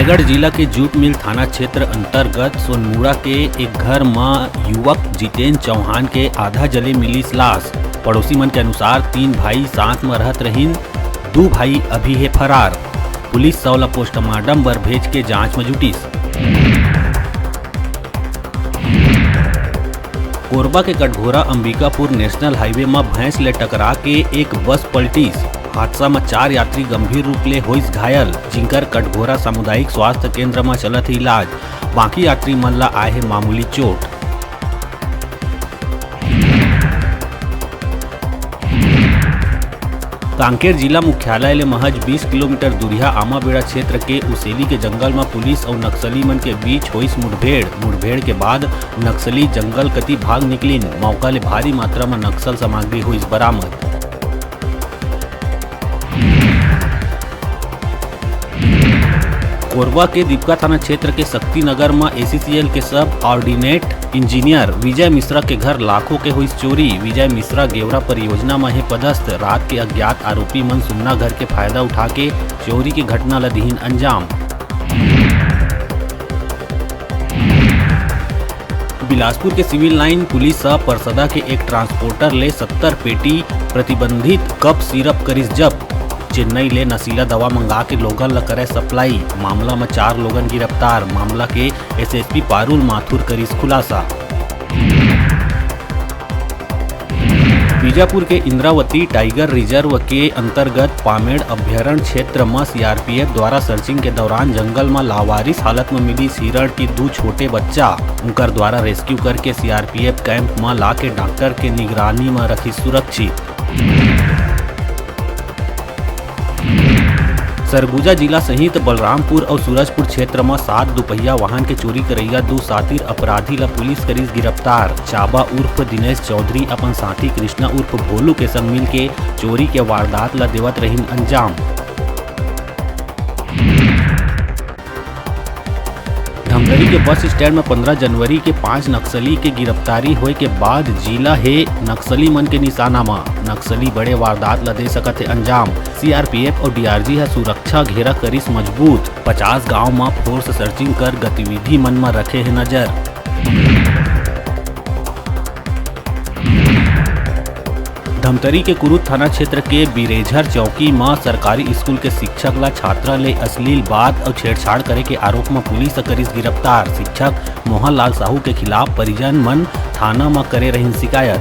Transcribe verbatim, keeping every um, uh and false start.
रायगढ़ जिला के jute mill थाना क्षेत्र अंतर्गत सोनमुड़ा के एक घर म युवक जितेन चौहान के आधा जले मिलिस लाश। पड़ोसी मन के अनुसार, तीन भाई साथ म रहत रहिन, दू भाई अभी हे फरार। पुलिस शव ल पोस्टमार्टम बर भेज के जांच म जुटिस। कोरबा के कटघोरा अंबिकापुर नेशनल हाईवे म भैंस ले टकरा के एक बस पलटिस। हादसा म चार यात्री गंभीर रूप ले होइस घायल, जिंकर कटघोरा सामुदायिक स्वास्थ्य केंद्र म चलत हे इलाज। बाकी यात्री मन ल आए हे मामूली चोट। कांकेर जिला मुख्यालय ले महज बीस किलोमीटर दूरिहा आमाबेड़ा क्षेत्र के उसेली के जंगल म पुलिस अउ नक्सली मन के बीच होइस मुठभेड़। मुठभेड़ के बाद नक्सली जंगल कति भाग निकलिन। मौका ले भारी मात्रा म नक्सल सामग्री होइस बरामद। कोरबा के दीपका थाना क्षेत्र के शक्ति नगर म एसीसीएल के सब ऑर्डिनेट इंजीनियर विजय मिश्रा के घर लाखों के होइस चोरी। विजय मिश्रा गेवरा परियोजना म हे पदस्थ। रात के अज्ञात आरोपी मन सुन्ना घर के फायदा उठा के चोरी के घटना ल दिहिन अंजाम। बिलासपुर के सिविल लाइन पुलिस ह परसदा के एक ट्रांसपोर्टर ले सत्तर पेटी प्रतिबंधित कफ सिरप करिस जब्त। चेन्नई ले नशीला दवा मंगा के लोगन ल करय सप्लाई। मामला म चार लोगन गिरफ्तार। मामला के एसएसपी पारुल माथुर करिस खुलासा। बीजापुर के इंद्रावती टाइगर रिजर्व के अंतर्गत पामेड़ अभ्यारण्य क्षेत्र म सीआरपीएफ द्वारा सर्चिंग के दौरान जंगल म लावारिस हालत म मिलिस हिरण के दू छोटे बच्चा। उनकर द्वारा रेस्क्यू करके सीआरपीएफ कैंप म लाके डॉक्टर के निगरानी म रखिस सुरक्षित। सरगुजा जिला सहित बलरामपुर अउ सूरजपुर क्षेत्र म सात दुपहिया वाहन के चोरी करइया दू सातिर अपराधी ल पुलिस करिस गिरफ्तार। चाबा उर्फ दिनेश चौधरी अपन साथी कृष्णा उर्फ भोलू के संग मिलके चोरी के वारदात ल देवत रहिन अंजाम। धमतरी के बस स्टैंड म पंद्रह जनवरी के पांच नक्सली के गिरफ्तारी होए के बाद जिला हे नक्सली मन के निशाना म। नक्सली बड़े वारदात ल दे सकत हे अंजाम। सीआरपीएफ अउ डीआरजी ह सुरक्षा घेरा करिस मजबूत। पचास गांव म फोर्स सर्चिंग कर गतिविधि मन म रखे हे नजर। धमतरी के कुरुद थाना क्षेत्र के बिरेझर चौकी म सरकारी स्कूल के शिक्षक ल छात्रा ले अश्लील बात अउ छेड़छाड़ करे के आरोप म पुलिस ह करिस गिरफ्तार। शिक्षक मोहन लाल साहू के खिलाफ परिजन मन थाना म करे रहिन शिकायत।